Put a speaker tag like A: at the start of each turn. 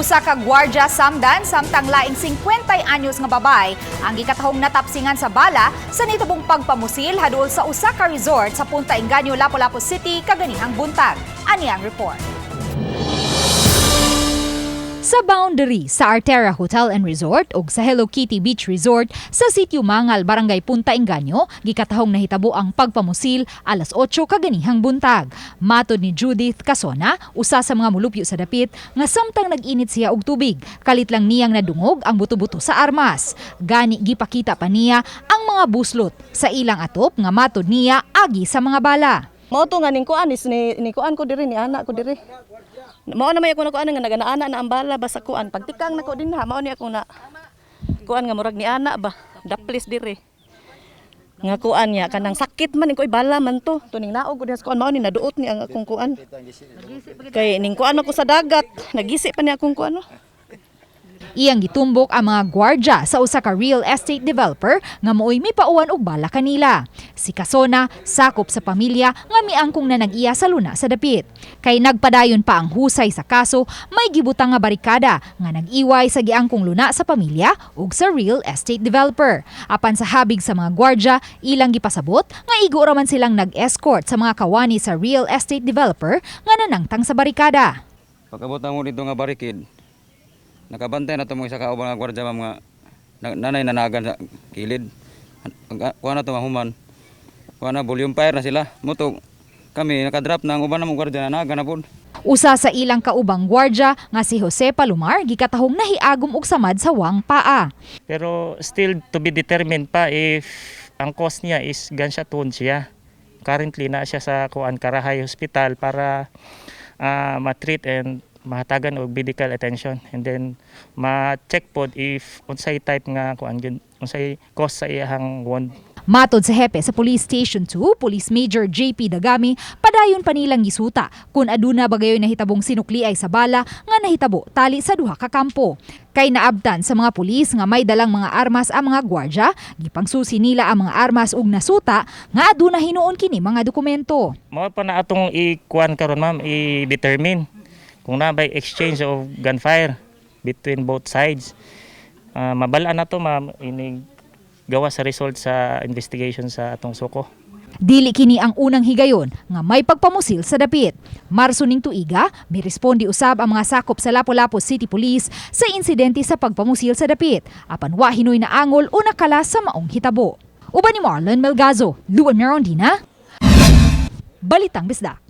A: Usa ka gwardya samdan samtang laing 50 anyos nga babae ang gikatahong natapsingan sa bala sa nitabong pagpamusil hadol sa usa ka resort sa Punta Engaño, Lapu-Lapu City kaganihang buntag. Ani ang report. Sa boundary sa Artera Hotel and Resort ug sa Hello Kitty Beach Resort sa Sitio Mangal, Barangay Punta Engaño, gikatahong nahitabo ang pagpamusil alas 8 kaganihang buntag. Matod ni Judith Casona, usa sa mga mulupyo sa dapit, nga samtang nag-init siya og tubig, kalit lang niyang nadungog ang buto-buto sa armas. Gani gipakita pa niya ang mga buslot sa ilang atop nga matod niya agi sa mga bala.
B: Mao to nga ning kuan is ni kuan ko diri, ni anak ko diri. Mao na may ako na kuan nga nagana-ana na ang bala ba sa kuan. Pagtikang nako din ha, mao ni ako na kuan nga murag ni ana ba. Daplis diri. Nga kuan niya kanang sakit man ko, bala man to. Tuning naog ko diha sa kuan, mao ni naduot ni ang akong kuan. Kay ning kuan ako sa dagat, nagisi pa ni akong kuan. No?
A: Iyang gitumbok ang mga gwardya sa usa ka real estate developer nga maoy mipauwan og bala kanila. Si Casona sakop sa pamilya nga miangkong na nag-iya sa luna sa dapit. Kay nagpadayon pa ang husay sa kaso, may gibutang nga barikada nga nag-iway sa giangkong luna sa pamilya ug sa real estate developer. Apan sa habig sa mga gwardya, ilang gipasabot nga igo ra man silang nag-escort sa mga kawani sa real estate developer nga nanangtang sa barikada.
C: Pag-abot mo dito nga barikid, nakabantay na ito mga isa ka uban nga gwardya, ma'am, nga nanay nanagan sa kilid. Kuha na ito mahuman. Kuha na, volume fire na sila. Muto, kami nakadrop na ang uban na mga gwardya nanagan na po.
A: Usa sa ilang kaubang gwardya nga si Jose Palomar gikatahong nahiagom og samad sa wang paa.
D: Pero still to be determined pa if ang cause niya is gunshot wound siya. Currently na siya sa kuan Karahay Hospital para ma-treat and mahatagan og medical attention and then ma-check pod if unsay type nga kuan gyud, unsay cause sa iyang wound.
A: Matod sa hepe sa Police Station 2, Police Major JP Dagami, padayon pa nilang gisuta kung aduna ba gayoy nahitabong sinukliay sa bala nga nahitabo tali sa duha ka kampo. Kay naabtan sa mga pulis nga may dalang mga armas ang mga gwardya, gipangsusi nila ang mga armas ug nasuta nga aduna hinuon kini mga dokumento.
D: Mao pa na atong i-kuan karon, ma'am, i-determine kung naa bay exchange of gunfire between both sides. Mabal-an na to, ma'am, inig gawa sa result sa investigation sa atong SOCO.
A: Dili kini ang unang higayon nga may pagpamusil sa dapit. Marso ning tuiga, miresponde usab ang mga sakop sa Lapu-Lapu City Police sa insidente sa pagpamusil sa dapit. Apan wa hinoy na angol o nakala sa maong hitabo. Uban ni Marlon Melgazo, Luan Merondina, Balitang Bisdak.